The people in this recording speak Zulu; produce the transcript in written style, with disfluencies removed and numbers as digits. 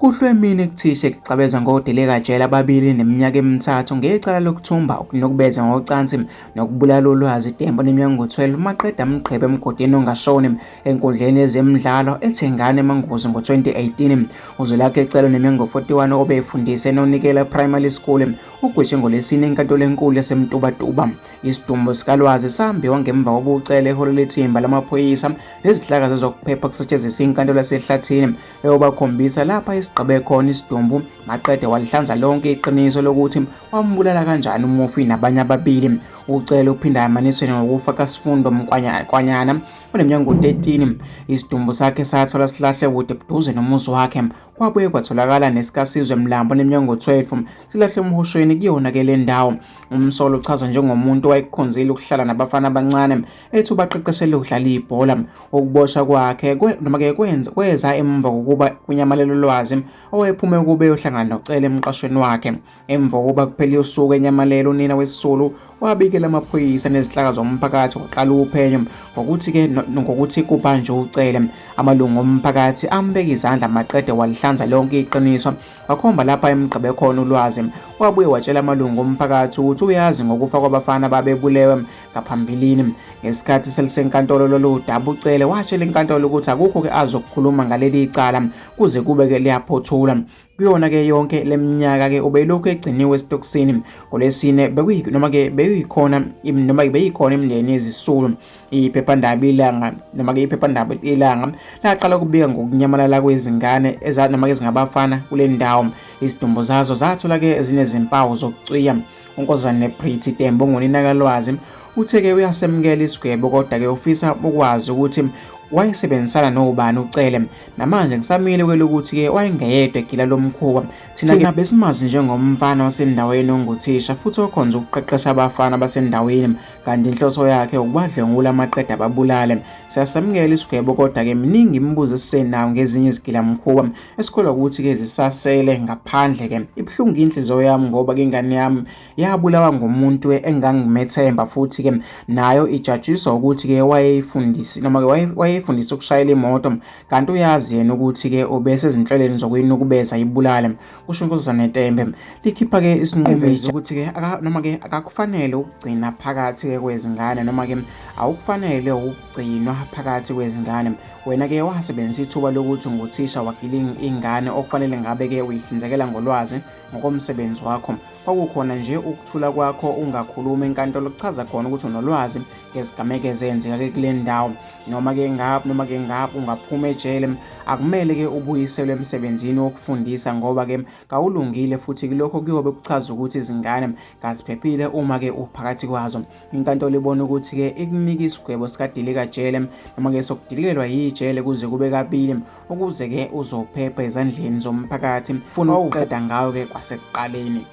Kuhlwe emini kuthisha egixabezwa ngodilikajele ababili neminyaka emithathu ngecala lokuthumba, ukunukubeza ngocansi nokubulala uLwazi Tembo oneminyaka engu-12 maqede amgqibe emgodini ongashoni enkundleni yezemidlalo eThengane eManguzi ngo-2018. UZwelakhe Cele oneminyaka engu-41 obefundisa eNonikela Primary School ugwetshwe ngoLwesine eNkantolo eNkulu yaseMtubatuba. Isidumbu sikaLwazi sambiwa ngemva kobucele eholo lethimba lamaphoyisa nezinhlaka zezokuphepha kusetshenziswa inkantolo yaseHlathini eyobakhombisa lapha esigqibe khona isidumbu maqede walihlanza lonke iqiniso lokuthi wambulala kanjani umufi nabanye ababili. Ucele uphinda yamaniswe ngokufa kaSifundo Mkwanyana oneminyaka engu-13. Isidumbu sakhe sathola silahlwe kude buduze nomuzi wakhe. Kwabuye kwatholakala nesikaSizwe Mlambo oneminyaka engu-12 silahlwe emhoshweni kuyona-ke le ndawo. Umsolwa uchazwa njengomuntu owayekukhonzile ukuhlala nabafana abancane ethi ubaqeqeshele ukudlala ibhola. Ukuboshwa kwakhe noma-ke kweza emva kokuba kunyamalele ulwazi owayephume kube eyohlangana noCele emqashweni wakhe. Emva kokuba kuphele usuku enyamalele unina wesisulu wabikela amaphoyisa nezinhlaka zomphakathi kwaqala uphenyo ngokuthi-ke ngokuthi kubanjwe uCele. Amalungu omphakathi ambeka izandla maqede walihlanza lonke iqiniso wakhomba lapha emgqibe khona uLwazi. Wabuye watshela amalungu omphakathi ukuthi uyazi ngokufa kwabafana ababebulewe ngaphambilini. Ngesikhathi selisenkantolo lolu daba uCele watshela inkantolo ukuthi akukho-ke azokukhuluma ngaleli cala kuze kube-ke liyaphothula. Kuyona-ke yonke le minyaka-ke ubelokhu egciniwe esitokisini. NgoLwesine noma-ke bekuyikhona noma beyikhona imindeni yezisulu. Iphephandaba iLanga noma-ke iphephandaba iLanga laqala ukubika ngokunyamalala kwezingane noma-ke ezingabafana kule ndawo. Izidumbu zazo zathola-ke zinezimpawu zokucwiya. UNkosazana Pretty Tembo ongunina kaLwazi uthe-ke uyasemukela isigwebo kodwa-ke ufisa ukwazi ukuthi wayesebenzisana nobani uCele. Namanje ngisamile kwelokuthi-ke wayengeyedwa egila lo mkhuba. Thina-ke besimazi njengomfana wasendaweni onguthisha futhi okhonza ukuqeqesha abafana basendaweni kanti inhloso yakhe ukubadlwengula maqede ababulale. Siyasamukela isigwebo kodwa-ke miningi imibuzo esisenayo ngezinye izigilamkhuba esikholwa ukuthi-ke zisasele ngaphandle-ke. Ibuhlungu inhliziyo yami ngoba-ke ingane yami yabulawa ngumuntu engangimethemba futhi-ke nayo ijajiswa ukuthi-ke wayeyifundisi noma-ke wayeyifundisa ukushayela imoto kanti uyazi yena ukuthi-ke ubesezinhlelweni zokuyinukubeza ibulale, kusho uNkosazana Tembe. Likhipha-ke isinqumo ukuthi-ke noma-ke akakufanele ukugcina phakathi-ke kwezingane noma-ke awukufanele ukugcinwa phakathi kwezingane. Wena-ke wasebenzisa ithuba lokuthi unguthisha wagila ingane okufanele ngabe-ke uyihlinzekela ngolwazi ngokomsebenzi wakho. Kwakukhona nje ukuthula kwakho ungakhulumi enkantolo kuchaza khona ukuthi unolwazi ngezigameko ezenzeka-ke kule ndawo. Noma-ke ngabe noma-ke ngabe ungaphuma ejele akumele-ke ubuyiselwe emsebenzini wokufundisa ngoba-ke kawulungile futhi lokho kuyobe kuchaza ukuthi izingane kaziphephile uma-ke uphakathi kwazo. Inkantolo ibona ukuthi-ke ikunika isigwebo sikadilikajele noma-ke sokudilikelwa yijele kuze kube kabili ukuze-ke uzophepha ezandleni zomphakathi funa ukuqeda ngayo-ke kwasekuqaleni.